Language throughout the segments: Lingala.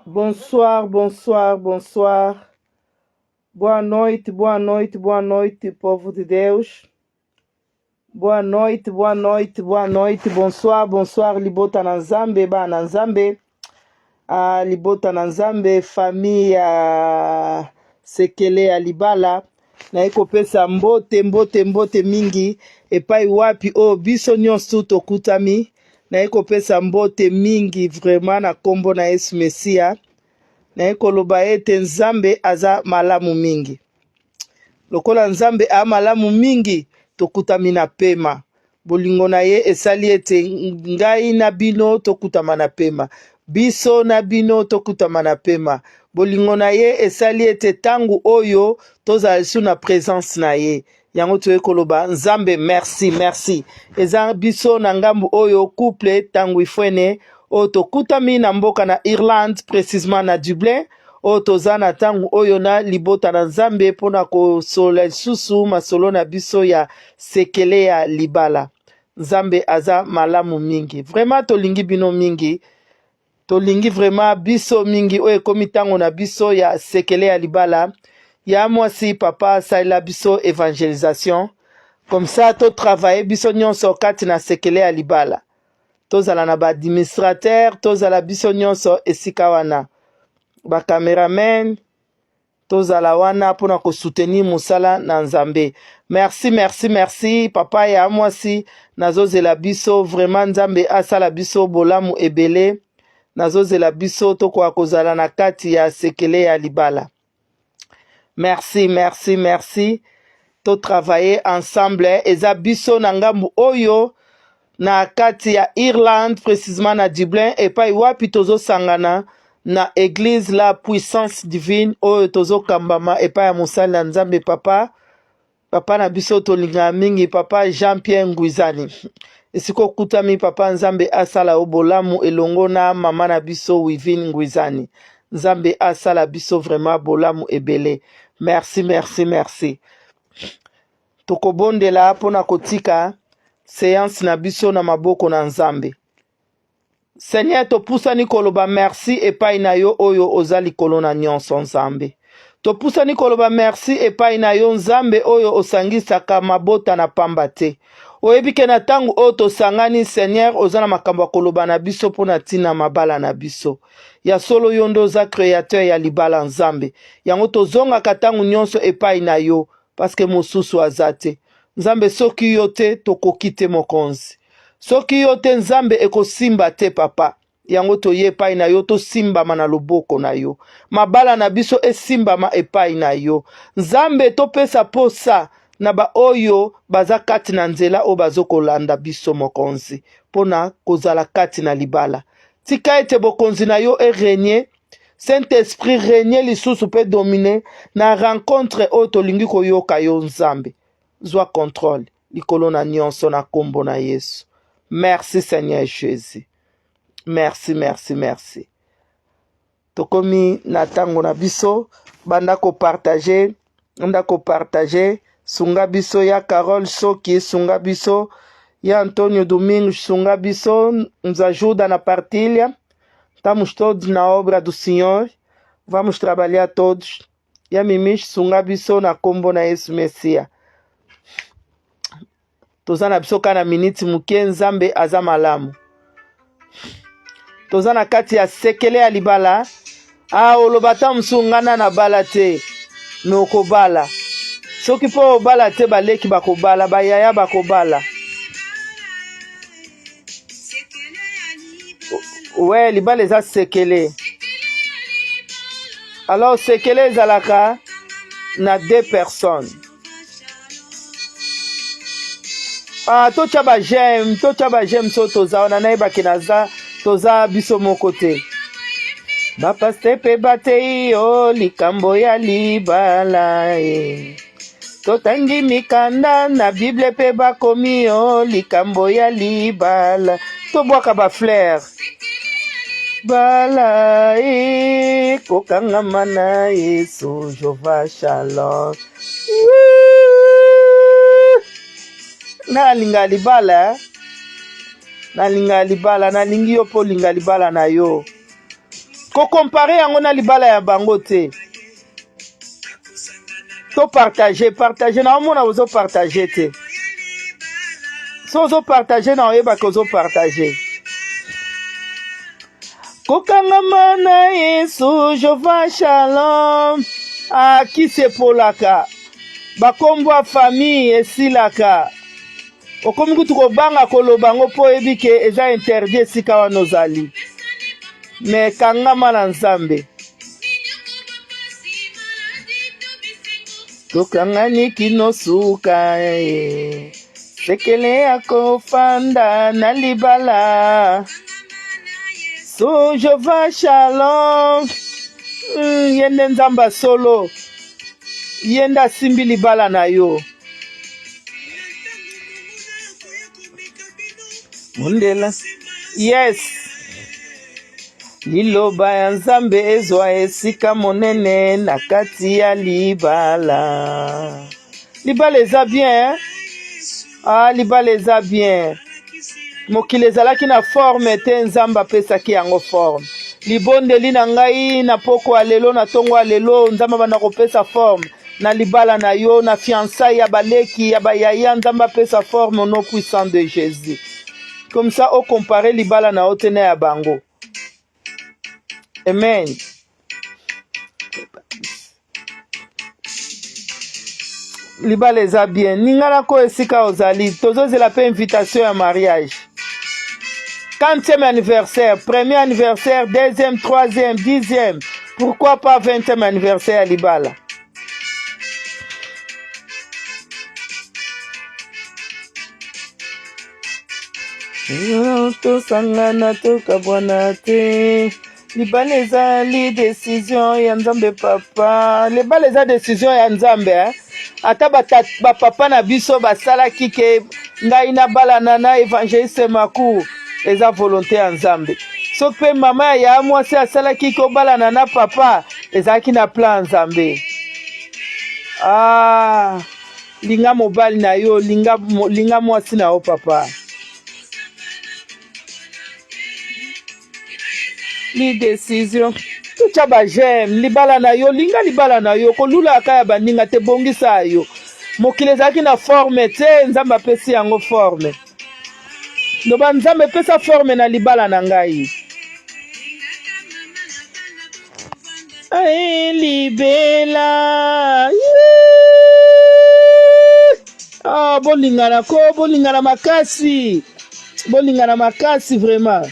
Bonsoir, bonsoir, bonsoir. Boa noite, boa noite, boa noite, povo de Deus. Boa noite, boa noite, boa noite. Bonsoir, bonsoir, libota na Nzambe, bana Nzambe. Ah, libota na Nzambe, famille ya Sekele ya Libala. Naye kopesa mbote, mbote, mbote mingi epai wapi oyo biso nyonso tokutami. Naye kopesa mbote mingi vraiment na kombo na Yesu Mesia. Naye koloba ete Nzambe aza malamu mingi. Lokola Nzambe a malamu mingi, tokutami na pema. Bolingo na ye esali ete ngai na bino tokutama na pema. Biso na bino tokutama na pema. Bolingo na ye esali ete ntango oyo tozala lisusu na presence na ye. Yango toye koloba Nzambe merci, merci. Eza biso na ngambo oyo couple Tango Ifwene oyo tokutami na mboka na Irlande, precisement na Dublin, oyo toza na ntango oyo na libota na Nzambe mpo na kosolola lisusu masolo na biso ya sekele ya libala. Nzambe aza malamu mingi. Vraiment tolingi bino mingi. Tolingi vraiment biso mingi oyo ekomi ntango na biso ya sekele ya libala. Ya mwasi papa asalela biso evangelisation. Comme ça to travailler biso nyonso kati na sekele ya libala. Tozala na ba administrateur, tozala biso nyonso esika wana. Ba cameraman tozala wana mpona kosoutenir mosala na Nzambe. Merci, merci, merci papa ya mwasi, nazozela biso vraiment Nzambe asala biso bolamu ebele. Nazozela biso tokoka kozala na kati ya sekele ya libala. Merci, merci, merci. To travailler ensemble. Eza biso na ngambu oyo na kati ya Irlande, précisément na Dublin, epai wapi tozosangana na église la puissance divine oyo tozokambama epai ya mosali na Nzambe papa papa na biso tolingaka mingi papa Jean-Pierre Nguizani. Esika okutami papa, Nzambe asala yo bolamu elongo na mama na biso Wivine Nguizani. Nzambe asala biso vraiment bolamu ebele. Merci, merci, merci. Tokobondela mpona kotika séance na biso na maboko na Nzambe. Seigneur, topusani koloba merci epai na yo oyo oza likolo na nyonso Nzambe. Topusani koloba merci epai na yo Nzambe oyo osangisaka mabota na pamba te. Oyebi ke na ntango oyo tosangani Seigneur, oza na makambo ya koloba na biso mpo na ntina mabala na biso. Ya solo yo nde oza créateur ya libala Nzambe. Yango tozongaka ntango nyonso epai na yo parce que mosusu aza te. Nzambe, soki yo te tokoki te mokonzi. Soki yo te Nzambe ekosimba te papa. Yango toye epai na yo tosimbama na loboko na yo. Mabala na biso esimbama epai na yo. Nzambe, topesa posa na baoyo baza kati na nzela oyo bazokolanda biso mokonzi mpona kozala kati na libala. Tika ete bokonzi na yo erenie, Saint-Esprit règne lisusu pe domine na rencontre oyo tolingi koyoka yo Nzambe. Zwa contrôle likolo na nyonso na kombo na Yesu. Merci Seigneur Jésus. Merci, merci, merci. Tokomi na tango na biso, banda ko partager, banda ko partager, sunga biso ya Carole Soki, sunga biso ya Antonio Domingos, sunga biso, nos ajuda na partilha. Estamos todos na obra do Senhor. Vamos trabalhar todos. Ya Mimish, sunga biso na kombo na Yesu Messia. Toza na biso kaka na miniti moke, Nzambe aza malamu. Toza na kati ya sekele ya libala. Ah, oloba ata mosusu nga na nabala te, me okobala. Soki mpo obala te, baleki bakobala, bayaya bakobala. We, libala eza sekele. Alors sekele ezalaka na deux personnes. Ah, totya ba j'aime, totya ba j'aime so toza wana nayebaki naza toza biso moko te. Bapaste mpe bateyi yo likambo ya libala e. Totangi mikanda na Bible mpe bakomi yo likambo ya libala. Tobwaka ba fleur. Bala e kokangama na Yesu Jova Shalom. Nalinga libala, nalinga libala, nalingi yo mpo olinga libala na yo. Kokompare yango na libala ya bango te. To partage, partage na omona ozo partage te. So ozo partage na oyebaka ozo partage. Kokangama na Yesu, Jova Shalom. Ah, kisi epolaka. Bakombo ya famille esilaka. Okomi kutu kobanga koloba yango mpo oyebi ke eza interdit esika wana ozali. Me kangama na Nzambe. Tokangani kino suka eh. Sekele ya kofanda na libala. So Jova Shalom. Ye nde Nzambe ya solo. Ye nde asimbi libala na yo. Mundela. Yes. Liloba ya Nzambe ezwa esika monene na kati ya libala. Libala eza bien, eh? Ah, libala eza bien. Mokili ezalaki na forme te, Nzambe apesaki yango forme. Libondeli na ngai na poko ya lelo, na tongo ya lelo, Nzambe abanda kopesa forme na libala na yo, na fiançailles ya baleki, ya bayaya, Nzambe apesa forme au nom puissant de Jésus. Comme ça, o comparer libala na yo te na ya bango. Amen. Libala eza bien. Ningana ko esika ozali. Tozozela pe invitation ya mariage. 40e anniversaire, premier anniversaire, deuxième, troisième, dixième. Pourquoi pas 20e anniversaire ya libala? Tosangana tokabwana te. Libala ezali decision ya Nzambe papa. Libala eza decision ya Nzambe eh? Ata bapapa na biso basalaki ke ngai nabalana na evangeliste Maku, eza volonté ya Nzambe. Soki mpe mama ya yaya mwasi asalaki ke obalana na papa, ezalaki na plan ya Nzambe. Ah, linga mobali na yo, linga, linga mwasi na yo papa. Li decision totya ba j'aime libala na yo linga libala na yo kolulaka ya baninga te bongisa yo mokili ezalaki na forme te nzambe apesi yango forme loba nzambe epesa forme na libala na ngai Ae, libela ah, bolingana ko bolingana makasi bolingana makasi vraiment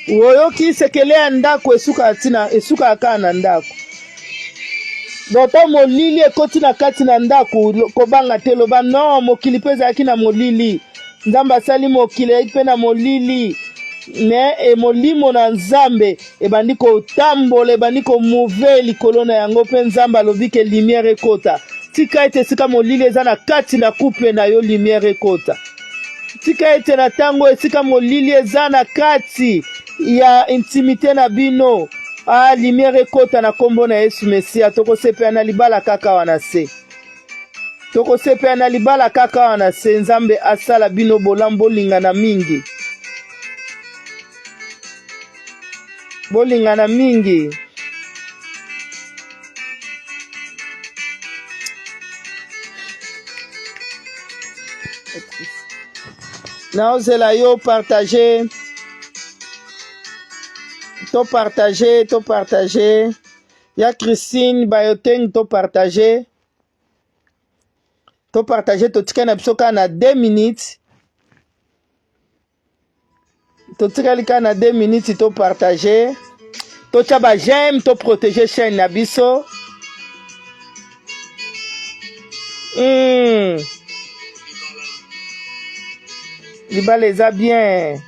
oyoki sekele ya ndako esukaka ntina esukaka kaka na ndako donc ntango molili ekoti na kati na ndako kobanga te loba non mokili mpe ezalaki na molili Nzambe asali mokili eyaki mpe na molili me e molimo na Nzambe ebandi kotambola ebandi komouve likolo na yango mpe Nzambe alobi ke lumière ekota. Tika ete esika molili eza na kati na couple na yo lumière ekota. Tika ete na ntango esika molili eza na kati ya intimite na bino ah, lumière ekota na nkombo na Yesu Mesia. Tokosepela na libala kaka wana se. Tokosepela na libala kaka awa na se. Nzambe asala bino bolamu, bolingana mingi, bolingana mingi. Naozela yo partage, to partage, to partage ya Christine Bayoteng, to partage. To partage totikali na biso kaka na 2 minutes totikali kaka na 2 minutes to partage totya ba j'aime to protéger chaîne na biso mm. libala eza bien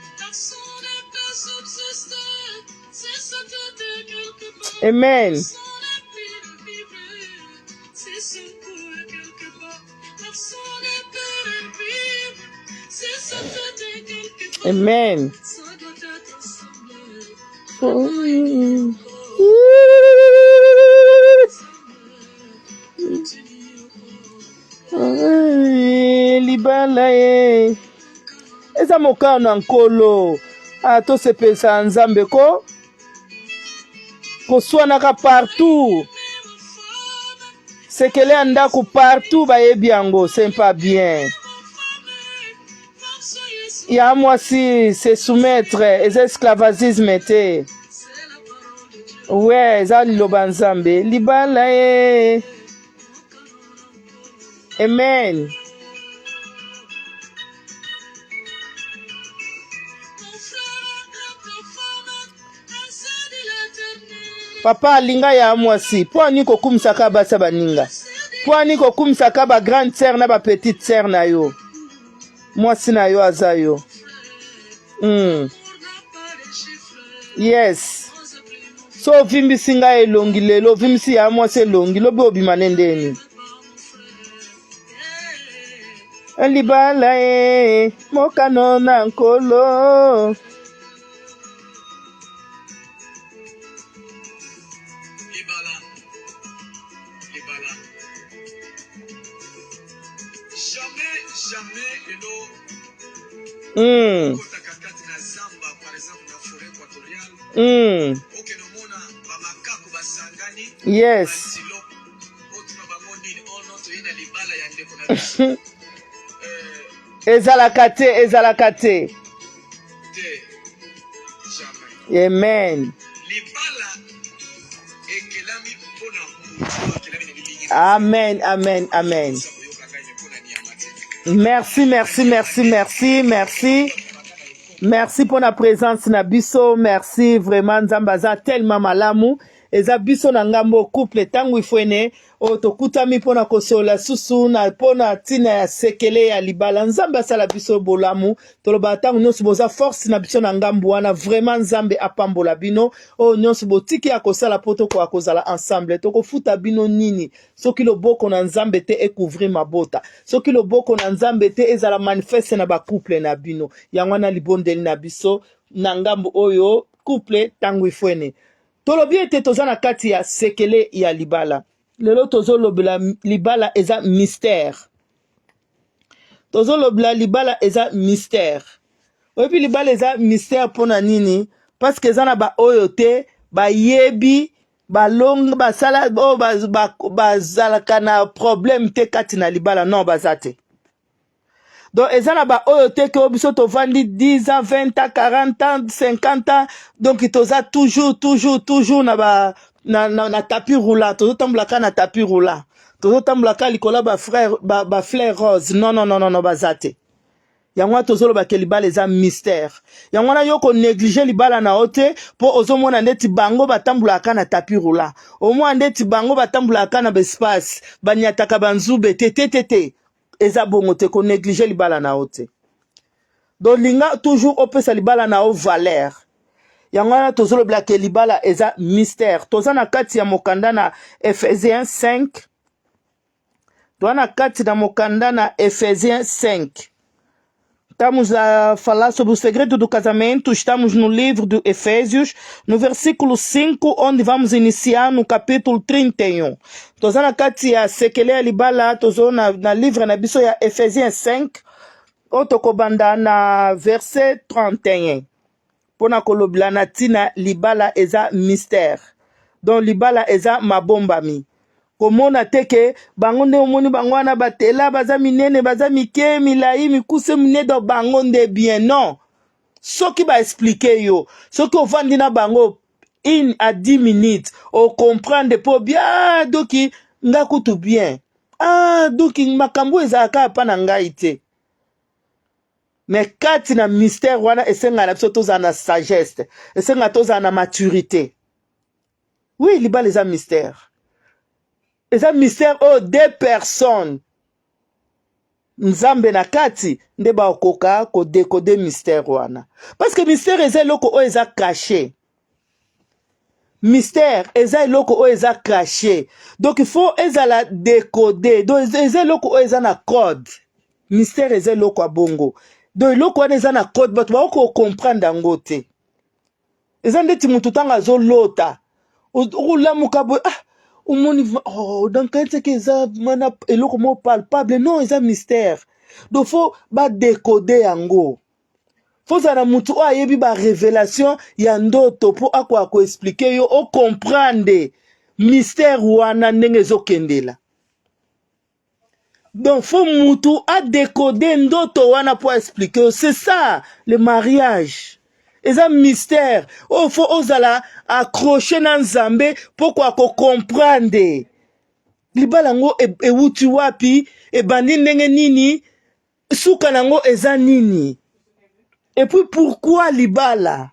amen Amen. Eza mokano na Nkolo. Ah, tosepelisa Nzambe ko. Koswanaka partout. Sekele ya ndako partout bayebi yango, c'est pas bien. Ya mwasi se soumettre eza esclavagisme te. We eza liloba Nzambe. Libala ye. Amen. Papa alinga ya mwasi mpo ani kokumisaka basi ya baninga mpo ani kokumisaka ba grande sœur na ba petite sœur na yo mwasi na yo aza yo Yes so ovimbisi ngai elongi lelo ovimbisi ya mwasi elongi lobi obima ne ndeni libala e mokano na nkolo Libala, libala. Jamais, jamais lelo okotaka kati na zamba par exemple na forêt équatoriale okende omona ba makaku basangani antilope otuna bango nini oh non toye na libala ya ndeko na biso Ezalaka te, ezalaka te. Te, jamais. Amen. Libala ekelami mpo na moto oyo akelami na elilingi na Amen, amen, amen. Oza koyoka ngai me mpo na nyama te. Merci, merci, merci, merci, merci. Merci pour la présence na biso. Merci vraiment Nzambe aza tellement malamu. Eza biso na ngambo couple tango ifwene oyo tokutami mpo na kosolola susu na mpo na ntina ya sekele ya libala. Nzambe asala biso bolamu. Tolobaka ntango nyonso boza force na biso na ngambo wana. Vraiment Nzambe apambola bino. Oyo nyonso botiki ya kosala mpo tokoka kozala ensemble. Tokofuta bino nini soki loboko na Nzambe te ekouvrir mabota, soki loboko na Nzambe te ezala manifeste na ba couple na bino. Yango wana libondeli na biso na ngambo oyo couple tango ifwene. Tolobi ete toza na kati ya sekele ya libala. Lelo tozolobela libala eza mystère. Tozolobela libala eza mystère. Oyebi libala eza mystère mpo na nini? Parce que eza na ba oyo te bayebi balong basala oyo bazalaka na problème te kati na libala non baza te. Donc eza na ba oyo te ke biso tovandi 10 ans, 20 ans, 40 ans, 50 ans, donc toza toujours toujours toujours na ba na, na, na tapis roulant, tozotambola kaka na tapis roulant, tozotambola kaka likolo ya ba frère ba fleur rose. Non non non non non, baza te. Yango wana tozoloba ke libala eza mystère. Yango wana yo ko négliger libala na yo te mpo ozomona ndeti bango batambolaka na tapis roulant, omona ndeti bango batambolaka na baespace, banyataka banzube te te te te. Eza bongo te, ko négliger libala na yo te. Donc linga toujours opesa libala na yo valeur. Yango wana tozolobela ke libala eza mystère. Toza na kati ya mokanda na Ephésiens 5. Toza na kati na mokanda na Ephésiens 5. Estamos a falar sobre o segredo do casamento. Estamos no livro de Efésios, no versículo 5, onde vamos iniciar no capítulo 31. Toza na kati ya sekele ya libala, tozo na livre na biso ya Ephésiens 5, oyo tokobanda na verset 31. Mpona kolobela na ntina libala eza mystère. Donc libala eza mabombami. Komona te ke bango nde omoni bango wana batela baza minene baza mike milai mikuse mine donc bango nde bien non. Soki ba expliquer yo, soki ovandi na bango 1 à 10 minutes o comprendre po bien doki nga kutu bien. Ah doki makambo ezalaka pa na ngai te. Mais kati na mystère wana esengaka na biso tozala na sagesse, esengaka tozala na maturité. Oui, libala eza mystère. Eza mystère oyo deux personnes Nzambe na kati nde bakoka kodekode mystère wana. Parce que mystère eza eloko oyo eza caché. Mystère eza eloko oyo eza caché. Donc il faut ezala décoder. Donc eza eloko oyo eza na code. Mystère eza eloko ya bongo. Donc eloko wana eza na code, bato bakoki kocomprendre yango te. Eza ndeti motu ntango azolota okolamuka boye, ah, omoni oh, donc kanisaki eza mana eloko moko palpable. Non, eza mystère. Donc faut badécoder yango. Faut ozala na mutu oyo ayebi ba revelation ya ndoto mpo akoka ko expliquer yo o comprendre mystère wana ndenge ezokendela. Donc faut mutu a decoder ndoto wana mpo expliquer yo. C'est ça le mariage. Eza mystère oyo faut ozala accroché na Nzambe mpo koka ko comprendre libala yango ewuti wapi, ebandi ndenge nini, suka nango eza nini, et puis pourquoi libala.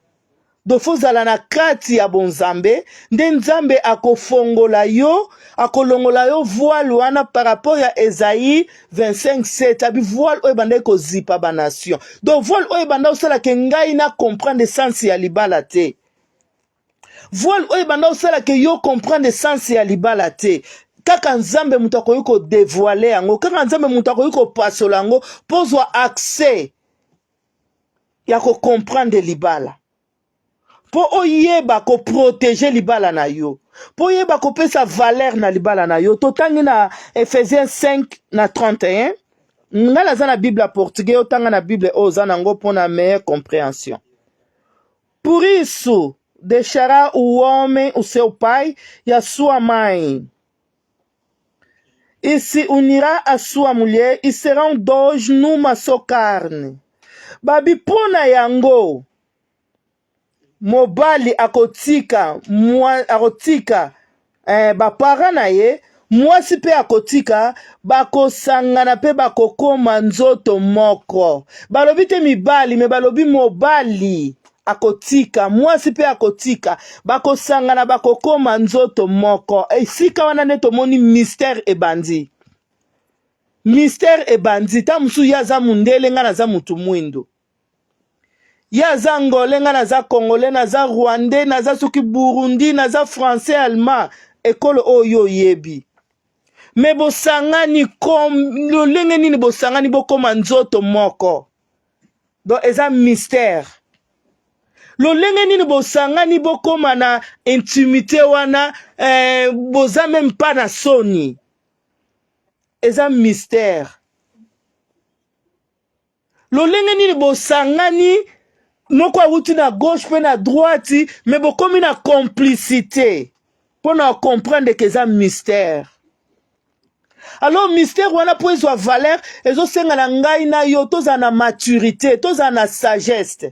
Donc faut ozala na kati ya bonzambe nde Nzambe akofongola yo, akolongola yo voile wana par rapport ya Esaïe 25:7. Abi voile oyo ebandaki kozipa banation. Donc voile oyo ebanda kosalaka ngai na comprendre sens ya libala te, voile oyo ebanda kosalaka yo comprendre sens ya libala te, kaka Nzambe moto akoki kodévoiler yango, kaka Nzambe moto akoki kopasola yango mpo ozwa accès ya kocomprendre libala, mpo oyeba koprotéger libala na yo, mpo oyeba kopesa valeur na libala na yo. Totangi na Ephésiens 5 na 31. Ngai naza na Bible ya portugais, otanga na Bible oyo oza nango mpona meilleure compréhension. Por isso deixará o homem o seu pai e a sua mãe, e se unirá à sua mulher, e serão dois numa só carne. Babi mpo na yango mobali akotika mwa, akotika baparents na ye, mwasi mpe akotika, bakosangana mpe bakokoma nzoto moko. Balobi te mibali, me balobi mobali akotika, mwasi mpe akotika, bakosangana, bakokoma nzoto moko. Esika wana nde tomoni mystère ebandi. Mystère ebandi. Ta mosusu ye aza mundele, ngai naza mutu mwindo. Ye aza Angolais, ngai naza Congolais, naza Rwandais, naza soki Burundi, naza Français, Allemand, ekolo oyo oyebi. Me bosangani lolenge nini? Bosangani, bokóma nzoto moko. Donc eza mystère. Lolenge nini bosangani, bokóma na intimité wana, boza même pas na soni? Eza mystère. Lolenge nini bosangani, moko awuti na gauche mpe na droite, me bokomi na complicité? Mpo na comprendre ke eza mystère. Alors mystère wana, mpo ezwa valeur, ezosenga na ngai na yo tozala na maturité, tozala na sagesse,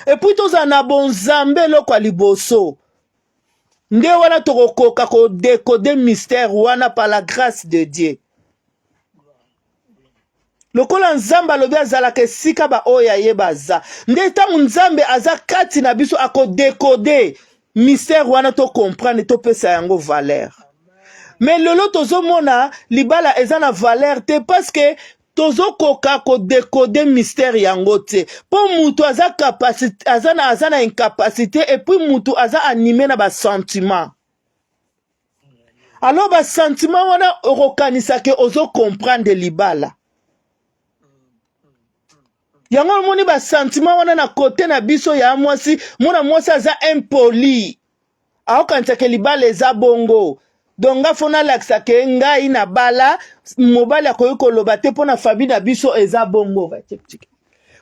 et puis tozala na bonzambe. Eloko ya liboso nde wana tokokoka kodécoder mystère wana par la grâce de Dieu. Lokola Nzambe alobi azalaka esika baoyo aye baza, nde ntango Nzambe aza kati na biso, akodécoder mystère wana, tocomprendre, topesa yango valeur. Mais lelo tozomona libala eza na valeur te, parce que tozokoka kodécoder mystère yango te, mpo mutu aza, capacité, aza na incapacité, et puis mutu aza animé na basentiment. Alors basentiment wana, okokanisa ke ozocomprendre libala yango. Omoni basentiment wana na kote na biso ya mwasi, mwana mwasi aza impoli, aokanisaka libala eza bongo. Donc nga faut nalakisa ke ngai na bala, mobali akoki koloba te, mpo na famille na biso eza bongo,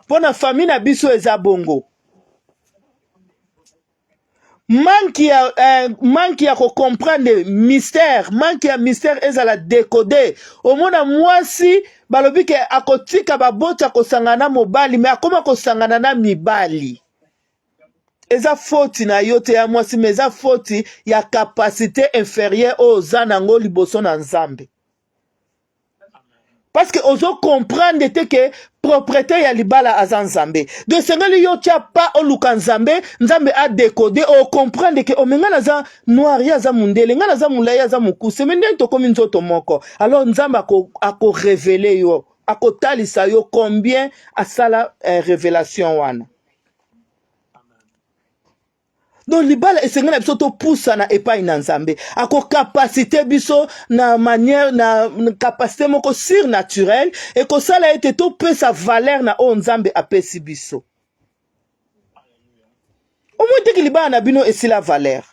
mpo na famille na biso eza bongo. Manque ya kocomprendre mystère, manque ya mystère ezala décodé. Omona mwasi balobi ke akotika baboti, akosangana na mobali, me akoma kosangana na mibali. Eza foti na yo te ya mwasi, me eza foti ya capacité inférieure oyo oza nango liboso na Nzambe, parce que ozocomprendre te ke propriétaire ya libala aza Nzambe. Donc esengeli yo tia pa oluka Nzambe, Nzambe adécoder, ocomprendre ke ome ngai naza noir, ye aza mundele, ngai naza molai, ye aza mokuse, me ndenge tokomi nzoto moko. Alors Nzambe akorévéler yo, akotalisa yo combien asala révélation wana. Donc libala esengeli na biso topusana epai na Nzambe, akocapaciter biso na manière na capacité moko surnaturelle ekosala ete topesa valeur na oyo Nzambe apesi biso. Omoi teki libala na bino esila valeur.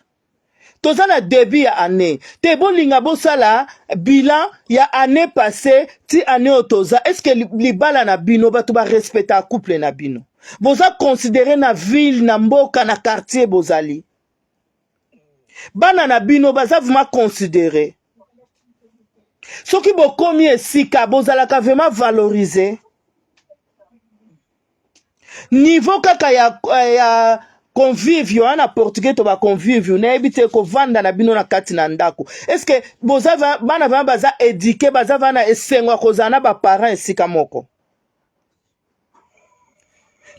Toza na début ya année te, bolinga bosala bilan ya année passée ti année oyo toza. Est-ce libala na bino, bato barespecta couple na bino? Boza considéré na ville, na mboka, na quartier bozali. Bana na bino baza vraiment considéré. Soki bokomi esika bozalaka vraiment valorisé. Niveau kaka ya convivio wana, portugais to ba convivio, nayebi te, kovanda na bino na kati na ndako, est-ce boza bana vraiment baza éduqué, baza vana esengo ya kozala na baparent esika moko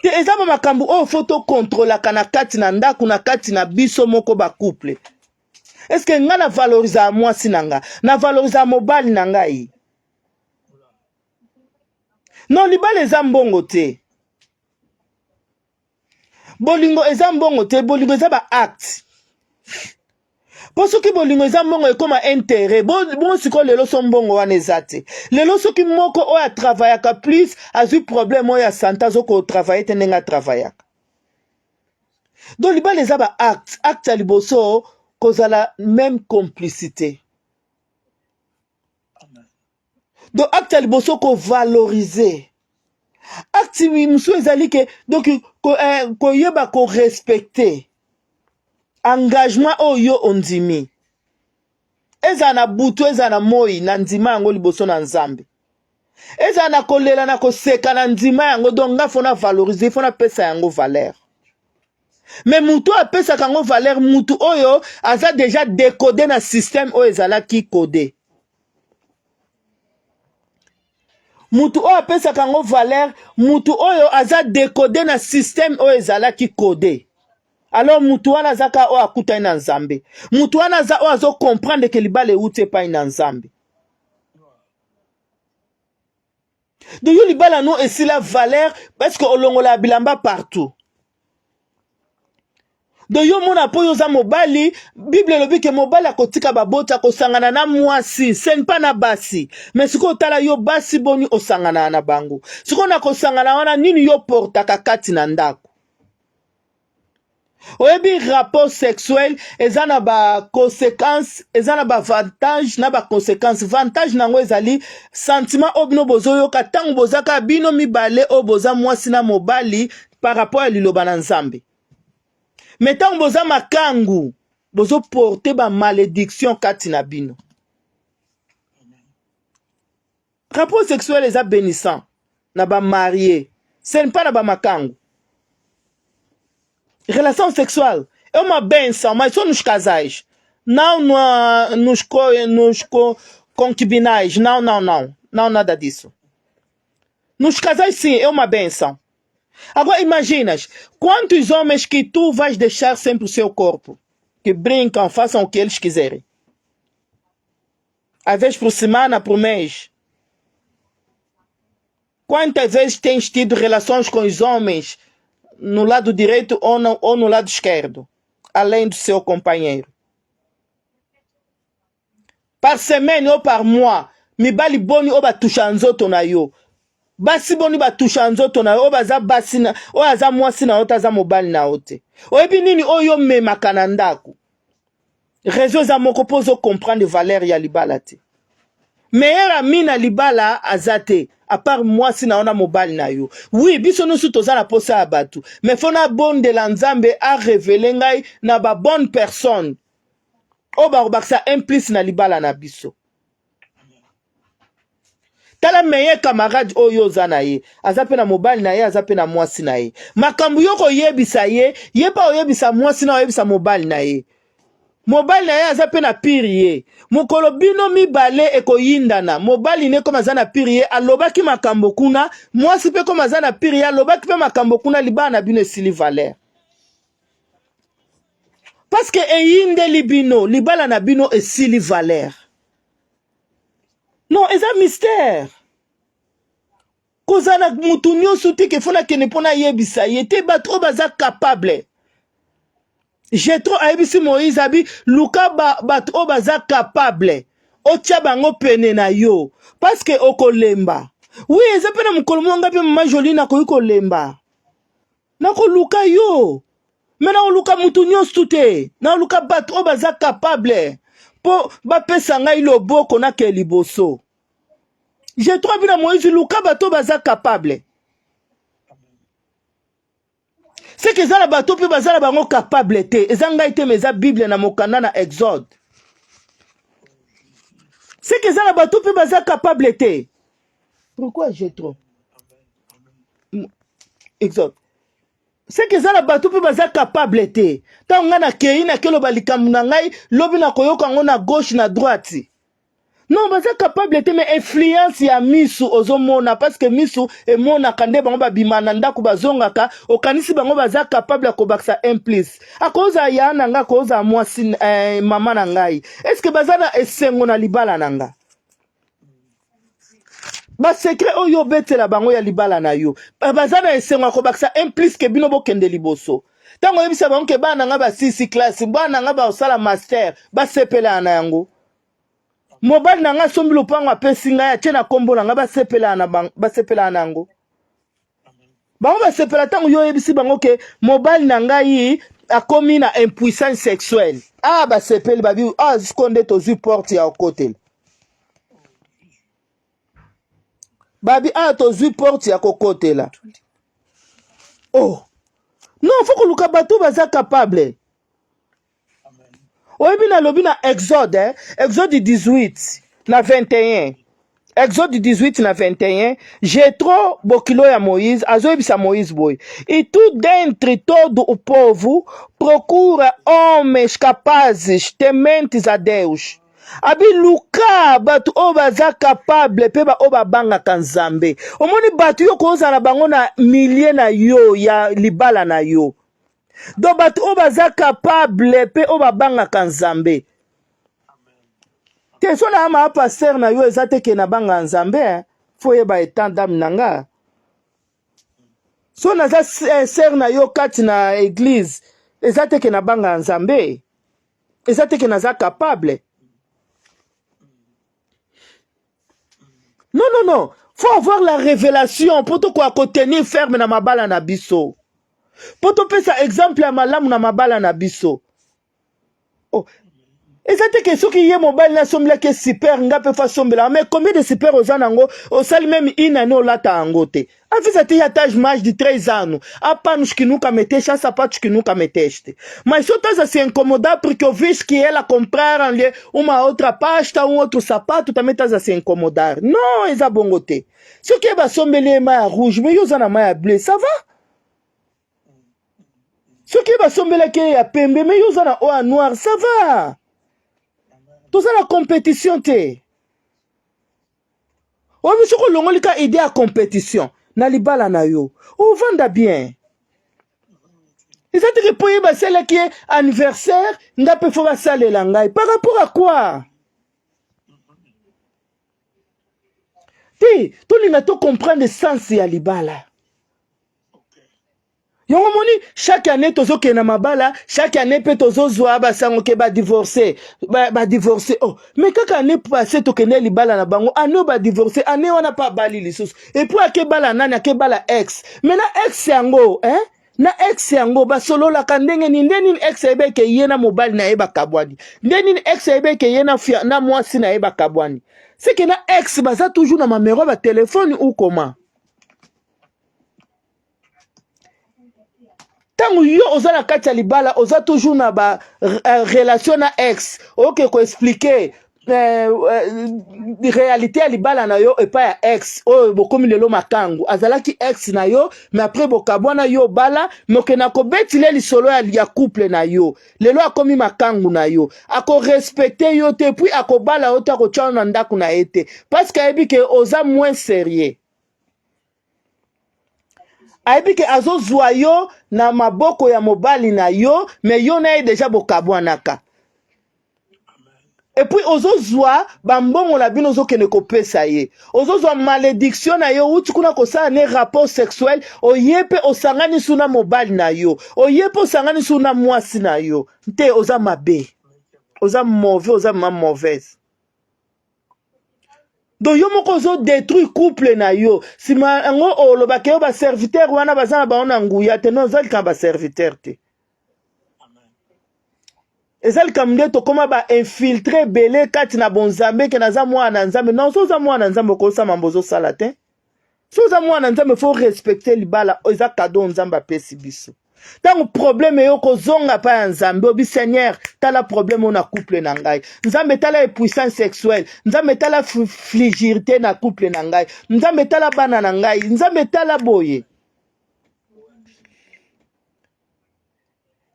te? Eza ba makambo oyo faut tokontrolaka na kati na ndako, na kati na biso moko bacouple. Est-ce ngai na valorisaka mwasi na nga, na valorisaka mobali na ngai? Non, libala eza mbongo te, bolingo eza mbongo te, bolingo eza baacte. Mpo soki bolingo eza mbongo, ekóma intérêt. Bongo sikoyo lelo so mbongo wana eza te, lelo soki moko oyo atravaillaka plus azwi problème oyo ya santé, azokotravaille te ndenge atravaillaka. Donc libala eza baacte. Acte ya liboso, kozala même complicité. Donc acte ya liboso, kovaloriser. Acte mosusu ezali ke donc koyeba korespecter engagement oyo yo ondimi, ezala na butu, ezala na moi, na ndima yango liboso na Nzambe, ezala na kolela, na koseka, na ndima yango. Donc nga faut na valoriser, faut napesa yango valeur. Mais mutu oyo apesaka yango valeur, mutu oyo aza déjà décodé na système oyo ezalaki codé. Mutu oyo apesaka yango valeur, mutu oyo aza décodé na système oyo ezalaki codé. Alors mutu wana aza kaka oyo akutani na Nzambe. Mutu wana aza oyo azocomprendre ke libala euti epai na Nzambe. Donc yo libala no esila valeur parce que olongola bilamba partout. Donc yo mona, mpo yo oza mobali, Bible elobi ke mobali akotika baboti, akosangana na mwasi, ce n'est pas na basi. Mais sikoyo otala yo, basi boni osangana na bango? Sikoyo na kosangana wana, nini yo portaka kati na ndako? Oyebi, rapport sexuel eza na baconséquence, eza na baavantage na baconséquence. Vantage nango ezali sentiment oyo bino bozoyoka ntango boza kaka bino mibale, oyo boza mwasi na mobali, par rapport ya liloba na Nzambe. Mais ntango boza makangu, bozoporte bamalédiction kati na bino. Rapport sexuel eza bénissant na bamarie, ce n'est pas na bamakangu. Relação sexual é uma benção, mas só nos casais, não no, nos, co, nos co, concubinais. Não, não, não, não, nada disso. Nos casais, sim, é uma benção. Agora imaginas quantos homens que tu vais deixar sempre o seu corpo, que brincam, façam o que eles quiserem, às vezes por semana, por mês. Quantas vezes tens tido relações com os homens no lado direito ou no lado esquerdo, além do seu companheiro? Par semaine ou par mois, mibali boni oyo batusha nzoto na yo? Basi boni batusha nzoto na yo, oyo baza basi na oyo aza mwasi na yo te, aza mobali na yo te? Oyebi nini oyo omemaka na ndako? Raison eza moko, mpo ozocomprendre valeur ya libala te. Meilleur ami na libala aza te à part mwasi na yo na mobali na yo. Oui, biso nyonso toza na posa ya bato, mais faut nabondela Nzambe arévéler ngai na babonne personne oyo bakobakisa un plus na libala na biso. Tala, meilleur camarade oyo oza na ye aza mpe na mobali na ye, aza mpe na mwasi na ye. Makambo yo koyebisa ye, ye mpe oyebisa mwasi na, oyebisa mobali na ye. Mobali na ye aza mpe na pire ye. Mokolo bino mibale ekoyindana, mobali ne koma aza na pire ye, alobaki makambo kuna, mwasi mpe koma aza na pire ye, alobaki mpe makambo kuna, libala na bino esili valeur parce que eyindeli bino, libala na bino esili valeur. Non, eza mystère. Kozala na mutu nyonso te ke faut nakende mpo nayebisa ye te. Bato oyo baza capable. Jetro ayebisi Moïse, abi luka bato oyo baza capable, otya bango pene na yo, parce que okolemba. Oui, eza mpe na mokolo moko nga mpe mama Jolie nakoki kolemba, nakoluka yo, mais nakoluka mutu nyonso te, nakoluka bato oyo baza capable mpo bapesa ngai loboko nake liboso. Jetro abi na Moïse, luka bato oyo baza capable. Seke eza na bato mpe baza na bango capable te. Eza ngai te, mais eza Bible na mokanda na Exode. Seke eza na bato mpe baza capable te. Pourquoi j'ai trop? Exode. Seke eza na bato mpe baza capable te. Ntango ngai nakei nakeloba likambo na ngai, lobi nakoyoka yango na gauche na droite. Non, baza capable te, mais influence ya misu ozomona, parce que misu emonaka nde bango babima na ndako bazongaka, okanisi bango baza capable ya kobakisa un plus. Akozala ya na ngai, akozala mwasi eh, mama na ngai. Est-ce que baza na esengo na libala na nga? Ba secret oyo obetela bango ya libala na yo, baza na esengo ya kobakisa un plus ke bino bokende liboso. Ntango oyebisa bango ke bana na ngai basisi classe, bana na ngai basala master, basepelaka na yango. Mobali na ngai asombi lopango apesi ngai atie na kombo na ngai, basepelaka na bango, basepelaka na yango. Bango basepela ntango yo oyebisi bango ke mobali na ngai akomi na impuissance sexuelle. Ah, basepeli babi, ah, sikoyo nde tozwi porte ya kokotela. Babi, ah, tozwi porte ya kokotela. Oh non, faut koluka bato baza capable. Oyebi nalobi na Exode, eh? Exode 18 na 21. Exode 18 na 21, Jetro bokilo ya Moïse azoyebisa Moïse boye: E tu dentre todo o povo procura homens capazes tementes a Deus. Abi luka bato oyo baza capable mpe baoyo babangaka Nzambe. Omoni bato yo kozala bango na milieu na yo ya libala na yo. Donc bato oyo baza capable mpe oyo babangaka Nzambe. Te so na ama pasteur na yo eza te ke nabanga Nzambe, eh. Fo yeba etat d'âme na nga. So naza eh, sœur na yo kati na église, eza te ke nabanga Nzambe. Eza te ke naza capable. Non, non, non. Faut avoir la révélation pour tokoka kotenir ferme na mabala na biso. Po topesa exemple ya malamu na mabala na biso. Oh. Eza te ke soki ye mobali nasombelaki ye super, nga mpe fa sombelaka. Mais combien de super oza nango, osali même une année olata yango te. Avisa te ya tage mais de 3 anos. Há panos que nunca meteste, há sapatos que nunca meteste. Mas só estás a se incomodar porque ouviste que ela compraram-lhe uma outra pasta, um outro sapato, também estás a se incomodar. Non, eza bongo te. Soki ye basombeli ye mai ya rouge, mais yo oza na mai ya bleu, ça va? Soki ye basombelaki ye ya pembe, mais yo oza na oyo ya noir, ça va? Toza na compétition te. Oyebi soki olongoli ka idée ya compétition na libala na yo, ovanda bien. Eza te ke mpo ye basalaki ye anniversaire, nga mpe fo basalela ngai. Par rapport à quoi? Te, tolinga to comprendre sens ya libala. Yango moni chaque année tozokende na mabala, chaque année mpe tozozwa basango ke badivorce, badivorce. Oh, mais kaka année passée tokende libala na bango, année oyo badivorce, année wana mpe abali lisusu. Et puis akebala nani? Akebala ex. Mais na ex yango, hein? Na ex yango basololaka ndenge nini? Nde nini ex ayebi eke ye na mobali na ye bakabwani? Nde nini ex ayebi eke ye na, fia, na mwasi na ye bakabwani? Seke na ex baza toujours na mamero ya batelefone ou comment? Ntango yo oza na kati ya libala, oza toujours na ba relation na ex, oke koexplike réalité ya libala na yo epai ya ex oyo bokomi lelo makangu. Azalaki ex na yo, mais après bokabwana, yo obala, mais okenda kobetile lisolo ya couple na yo. Lelo akomi makangu na yo, akorespecte yo te, puis akobala yo te, akotya yo na ndako na ye te, parce que ayebi ke oza moins sérieux. Ayebi ke azozwa yo na maboko ya mobali na yo, mais yo na ye deja bokabwanaka. Et puis ozozwa bambongo na bino, ozokende kopesa ye, ozozwa malédiction na yo. Outi kuna kosala ne rapport sexuel, oye mpe osangani su na mobali na yo, oye mpe osangani su na mwasi na yo te. Oza mabe, oza mauvais, oza ma mauvaise. Donc yo moko ozodétruire couple na yo. Nsima yango olobaka yo baserviteur wana baza na bango na nguya te. Non, oza likambo baserviteur te, eza likambo nde tokóma bainfiltre ebele kati na bonzambe ke naza mwana na Nzambe. Non, so oza mwana na Nzambe, okosala mambo ozosala te. So oza mwana na Nzambe, faut respecter libala, eza cadeau Nzambe apesi biso. Ntango problème eyo kozonga pa ya Nzambe, obi Seigneur, tala problème oyo na couple na ngai. Nzambe tala impuissance sexuelle. Nzambe tala frigidité na couple na ngai. Nzambe tala bana na ngai. Nzambe tala boye.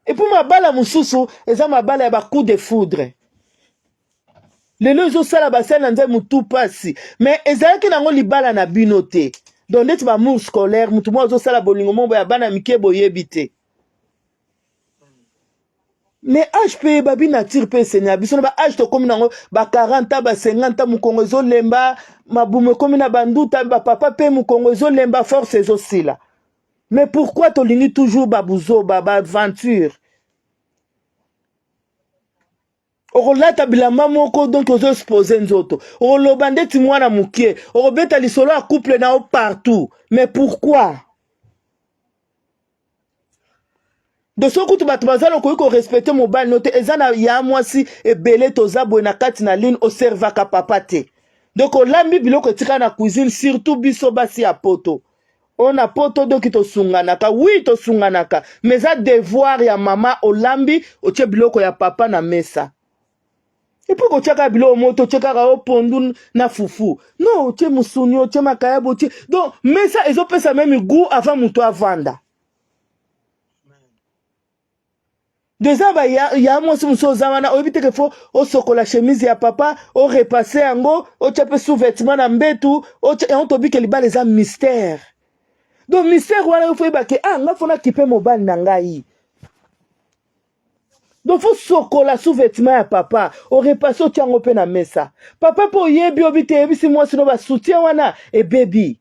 Et puis mabala mosusu eza mabala ya ba coup de foudre. Lelo ezosala basali na Nzambe mutu pasi, mais ezalaki nango libala na bino te. Donc ndeti ba amour scolaire, mutu moko azosala bolingo moko ya bana mike boyebi te. Mais age pe babi nature pe esenya biso na ba age tokomi nango ba 40 ans ba 50 ans, mokongo ezolemba, mabumu ekomi na banduta, ba papa pe mokongo ezolemba, force ezosila. Mais pourquoi tolingi toujours ba buzoba, ba aventure? Okolata bilamba moko donc ozo expose nzoto, okoloba ndeti mwana mokie, okobeta lisolo ya couple na yo partout. Mais pourquoi? De soki kutu bato baza lokoki korespecte mobali no te, eza na ya mwasi ebele toza boye na kati na ligne, oservaka papa te, donc olambi biloko etikala na cuisine, surtout biso basi ya poto. Oyo na poto doki tosunganaka, oui tosunganaka, mais eza devoir ya mama, olambi otie biloko ya papa na mesa. Epuis kotia kaka biloko moto, otie kaka o pondu na fufu, non, otie musuni, otie makayabo, otie, donc mesa ezopesa meme goût avant moto avanda. Deja ba ya, ya mwasi mosusu oza wana oyebi te ke fo osokola chemise ya papa, orepasse yango, otya mpe sous-vêtement na mbetu, otya yango. Tobike libala eza mystère, donc mystère wana yo fo oyeba ke ah, nga fo nakipe mobali na ngai, donc fo sokola sous-vêtement ya papa, orepasse, otya yango mpe na mesa. Papa mpe oyebi obi te, eyebisi mwasi no basoutien wana ebebi,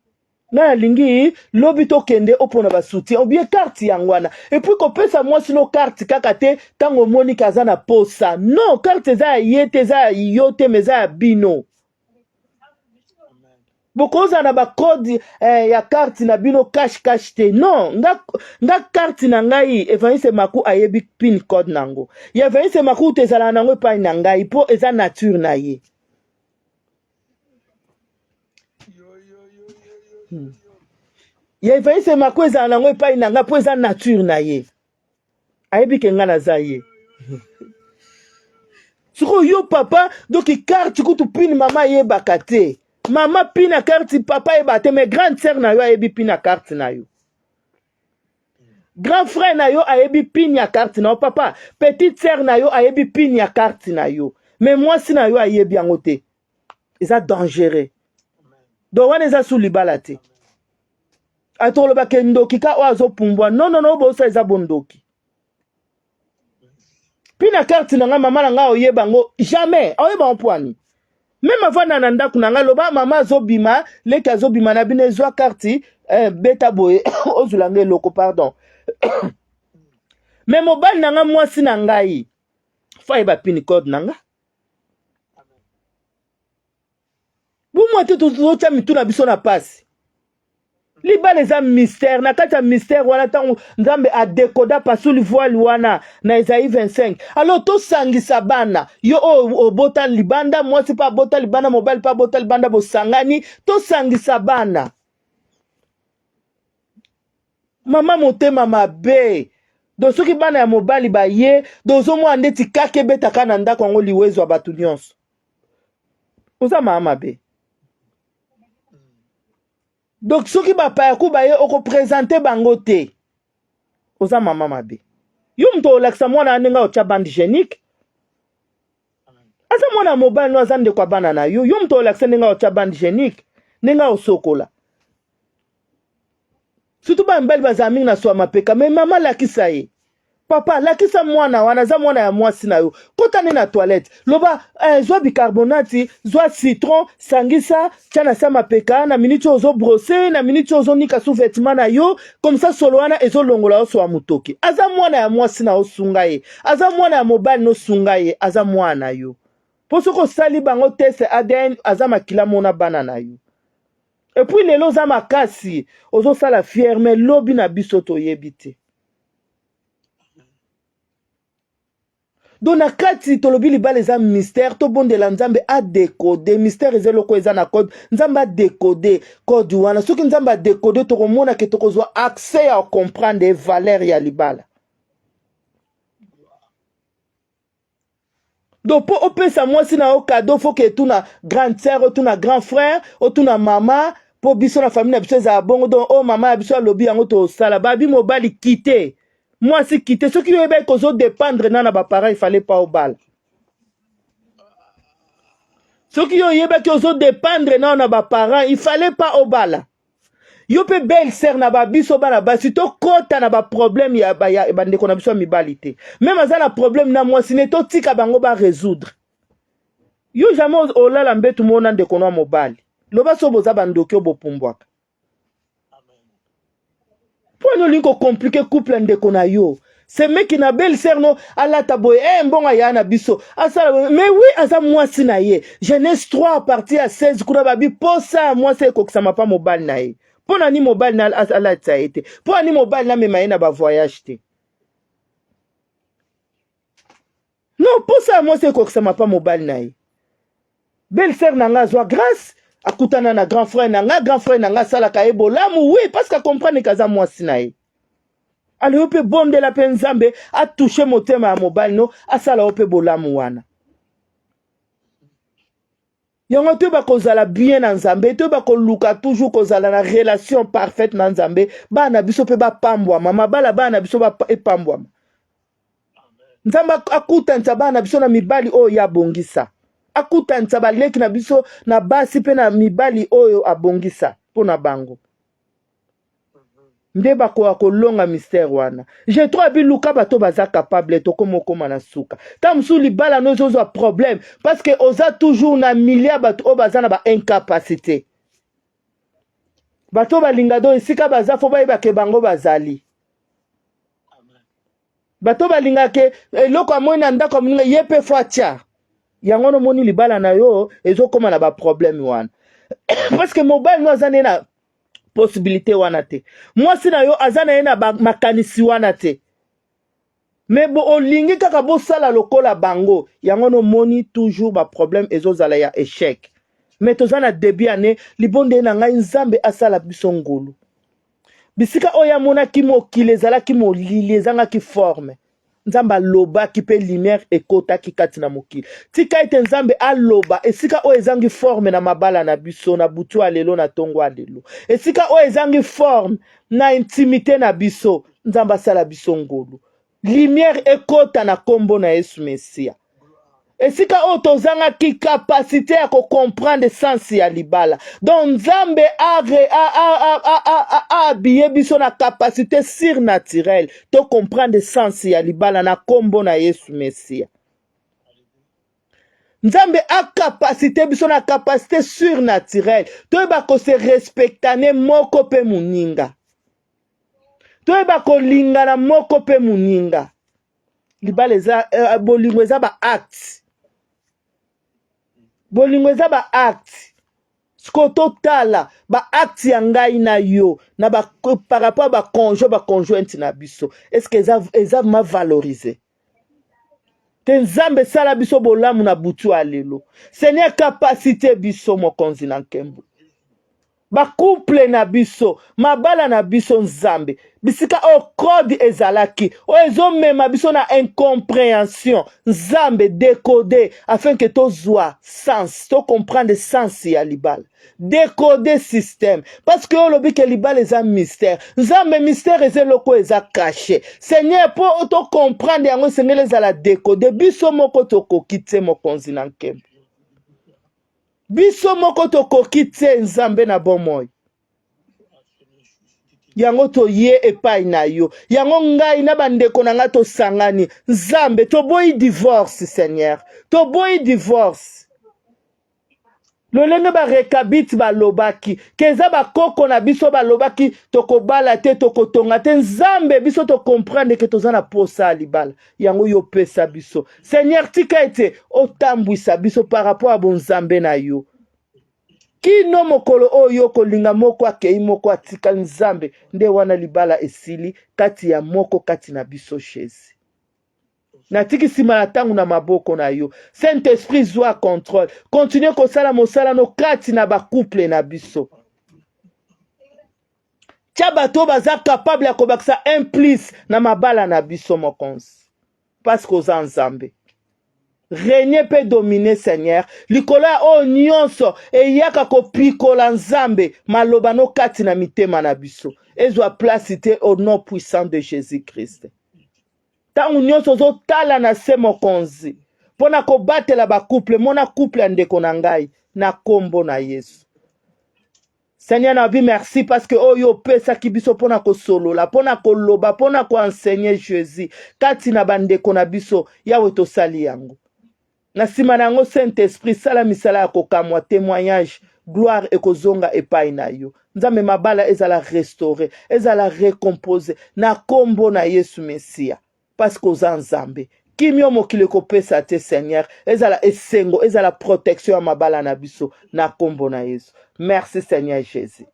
nga nalingi lobi tokende opona ba soutien obie carte yango wana. Epuis kopesa mwasi no carte kaka te ntango omoni ke aza na posa. Non, carte eza ya ye te, eza ya yo te, mais eza ya bino. Bokozala na bacode ya carte na bino cash cash te. Non, nga carte na ngai Evangeliste Maku ayebi pin code nango. Ya Evangeliste Maku te ezalaka nango epai na ngai mpo eza nature na ye. Ya Evangeliste Mako ezala nango epai na ngai mpo eza nature na ye, ayebi ke ngai naza ye. Sikoyo yo papa, donc carte kutu pine mama ayebaka te, mama pine ya carte papa ayebaka te, mais grande sœur na yo ayebi pine ya carte na yo, grand frère na yo ayebi pine ya carte na yo, papa, petite sœur na yo ayebi pine ya carte na yo, mais mwasi na yo ayebi yango te. Eza dangereux, donc wana eza su libala te. Atolobaka ndoki ka oyo azopumbwa. Non, non, non, bosa eza bondoki. Mpi na carte na ngai, mama na ngai oyeba yango jamais, aoyeba yango pwani meme avanda na ndako na ngai. Loba mama azobima, leki azobima na bino, ezwa carte, beta boye, ozwela ngai eloko, pardon. Mais mobali na ngai, mwasi na ngai fo ayeba pin code na nga. Bomwa te, tozotya mitu na biso na pasi. Libala eza mystère. Na kati ya mystère wana, ntango Nzambe adekoda pasuli voile wana na Esaïe 25, alors tosangisa bana. Yo oyo obota libanda, mwasi mpe abota libanda, mobali mpe abota libanda, bosangani, tosangisa bana. Mama motema mabe, donc soki bana ya mobali baye, donc ozomona ndeti kaka ebetaka na ndako yango, liwa ezwa bato nyonso. Oza mama mabe. Donc soki bapaya ku baye, okopresente bango te. Oza mama mabe. Yo moto olakisa mwana ya ndenge otya bande hygiénique, aza mwana ya mobali no, aza ndeko ya bana na yo. Yo moto olakisa ndenge otya bande hygiénique, ndenge osokola. Surtout bana mibali bazala mingi na swa mapeka. Mais mama lakisa ye, papa lakisa mwana wana, aza mwana ya mwasi na yo. Kota nde na toilette, loba zwa bicarbonate, zwa citron, sangisa, tia na sa mapeka na miniti oyo ozobrose, na miniti oyo ozonika sous vêtement na yo, comme ça solo wana ezolongola yo swa motoki. Aza mwana ya mwasi na yo, sunga ye. Aza mwana ya mobali no, sunga ye. Aza mwana na yo, mpo soki osali bango test ADN, aza makila mona bana na yo. Epuis lelo oza makasi, ozosala fiere, mais lobi na biso toyebi te. Donc na kati tolobi libala eza mystère, tobondela Nzambe adekode mystère. Eza eloko eza na code, Nzambe adekode code wana. Soki Nzambe adekode, tokomona ke tokozwa accès ya comprendre valeur ya libala. Donc mpo opesa mwasi na yo cadeau, faut ke etuna grande sœur, otuna grand frère, otuna mama, mpo biso na famille na biso ezala bongo. Donc oyo mama ya biso alobi, yango tosala. Babi mobali kite, mwasi kite. Soki yo oyebaki kozodépendre na baparent, ifale pa obala. Soki yo oyebaki ozodépendre nao na baparent, ifale pa obala. Yo mpe belle sœur na babiso bana basi, tokɔta na baproblème ya bandeko na biso ya mibali te. Même aza na problème na mwasi ne, totika bango barésoudre. Yo jamais olala mbetu mona ndeko na mobali. Loba so boza bandoki oyo bopumbwaka. Mpo ani olingi kocompliquer couple ya ndeko na yo? Semeki na belle sœur no alata boye, mbongo aya na biso asala boye. Mais oui, aza mwasi na ye. Genèse 3 à partir ya 16 kuna, babi posa ya mwasi ekokisama mpa mobali na ye. Mpo na ni mobali na alatisa ye te? Mpo ani mobali namema ye na bavoyage te? Non, posa ya mwasi ekokisama mpa mobali na ye. Belle sœur na nga azwa grâce, akutana na grand frère na nga. Grand frère na nga asalaka ye bolamu, oui, parce que acomprendre ke aza mwasi na ye. Alors yo mpe bondela mpe Nzambe atouche motema ya mobali no, asala yo mpe bolamu wana. Yango toyeba kozala bien na Nzambe, toyeba koluka toujours kozala na relation parfaite na Nzambe. Bana biso mpe bapambwama, mabala bana na biso epambwama. Nzambe akutanisa bana na biso na mibali oyo ye abongisa, akutanisa baleki na biso na basi mpe na mibali oyo abongisa mpo na bango, nde bakoka kolonga mystère wana. Jetro abiluka bato baza capable. Tokóma okóma na suka. Ntango mosusu libala no ezozwa problème parce que oza toujours na milieu ya bato oyo baza na baincapacité, bato oyo balinga do esika baza, faut bayebake bango bazali bato balingaka eloko amoni na ndako ya moninga, ye mpe faut atya yango. Nomoni libala na yo ezokóma na baproblème wana parce que mobali no aza nde na possibilité wana te, mwasi na yo aza na ye na makanisi wana te, mais bo olingi kaka bosala lokola bango. Yango nomoni toujours baproblème ezozala ya échec. Mais toza na début année, libonde na ngai, Nzambe asala biso ngolu. Bisika oyo amonaki mokili ezalaki molili, ezangaki forme, Nzambe alobaki mpe lumière ekotaki kati na mokili. Tika ete Nzambe aloba esika oyo ezangi forme na mabala na biso na butu ya lelo, na ntongo ya lelo, esika oyo ezangi forme na intimité na biso. Nzambe asala biso ngolu, lumière ekota na nkombo na Yesu Mesia. Esika oyo tozangaki capacité ya kocomprendre sens ya libala, donc Nzambe ahabille biso na capacité surnaturelle, tocomprendre sens ya libala na nkombo na Yesu Mesia. Nzambe acapacité biso na capacité surnaturelle, toyeba kose respectane moko mpe moninga, toyeba kolingana moko mpe moninga. Libala eza bolingo, eza baacte. Bolingo eza baacte. Sikoyo totala baacte ya ngai na yo na ba, par rapport ya baconjoint, baconjointe na biso. Est-ce eza ma valoriser te? Nzambe esala biso bolamu na butu ya lelo. Seigneur, capacité biso, mokonzi na nkembo, bacouple na biso, mabala na biso. Nzambe, bisika oyo code ezalaki oyo ezomema biso na incompréhension, Nzambe, décode afin ke tozwa sens, tocomprendre sens ya libala. Décode système, parce que oyo olobi ke libala eza mystère. Nzambe, mystère eza eloko oyo eza caché. Seigneur, mpo tocomprendre yango, esengeli ezala décode. Biso moko tokoki te, mokonzi na nkembo, biso moko tokoki te. Nzambe na bomoi, yango toye epai na yo. Yango ngai na bandeko na ngai tosangani. Nzambe, toboyi divorce. Seigneur, toboyi divorce. Lolenge barekabite balobaki ke eza bakoko na biso balobaki tokobala te, tokotonga te. Nzambe, biso tocomprendre ke toza na posa ya libala. Yango yo pesa biso. Seigneur, tika ete otambwisa biso par rapport ya bonzambe na yo, kino mokolo oyo kolinga moko akei, moko atika. Nzambe, nde wana libala esili kati ya moko kati na biso. Jésus. Natiki nsima na ntango na maboko na yo. Saint Esprit, zwa contrôle. Continue kosala mosala no kati na bacouple na biso. Tia bato oyo baza capable ya kobakisa un plus na mabala na biso, mokonzi. Parce que oza Nzambe. Règne mpe domine, Seigneur, likolo ya oyo nyonso eyaka kopikola. Nzambe, maloba no kati na mitema na biso ezwa place te, au nom puissant de Jésus Christ. Ntango nyonso ozotala na se, mokonzi, mpo na kobatela bacouple, mona couple ya ndeko na ngai na nkombo na Yesu. Seigneur, nalobi merci parce que oyo opesaki biso mpo na kosolola, mpo na koloba, mpo na koenseigner Jésus kati na bandeko na biso. Yawe, tosali yango. Na nsima na yango, Saint Esprit, sala misala ya kokamwa. Témoignage, gloire ekozonga epai na yo, Nzambe. Mabala ezala restauré, ezala recomposé na nkombo na Yesu Mesiya, parce que oza Nzambe. Kimio mokili ekopesa te, Seigneur, ezala esengo, ezala protection ya mabala na biso na nkombo na Yesu. Merci, Seigneur Jésus.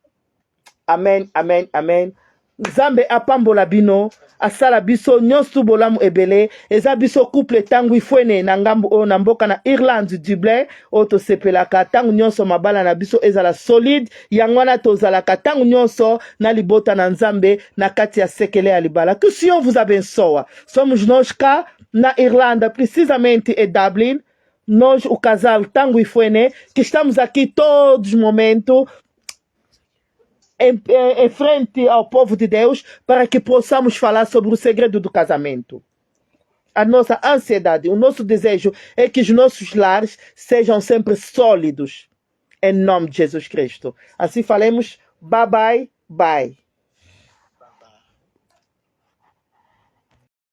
Amen, amen, amen. Nzambe apambola bino, asala biso nyonso bolamu ebele. Eza biso couple Ntango Ifwene na ngambu oyo na mboka na Irlande, Dublin, oyo tosepelaka ntango nyonso mabala na biso ezala solide. Yango wana tozalaka ntango nyonso na libota na Nzambe na kati ya sekele ya libala. Que Senhor vos abençoa. Somos nós cá na Irlanda, precisamente em Dublin, nós, o casal Tango Ifuene, que estamos aqui todos os momentos em frente ao povo de Deus para que possamos falar sobre o segredo do casamento. A nossa ansiedade, o nosso desejo é que os nossos lares sejam sempre sólidos. Em nome de Jesus Cristo. Assim falemos. Bye bye. Bye.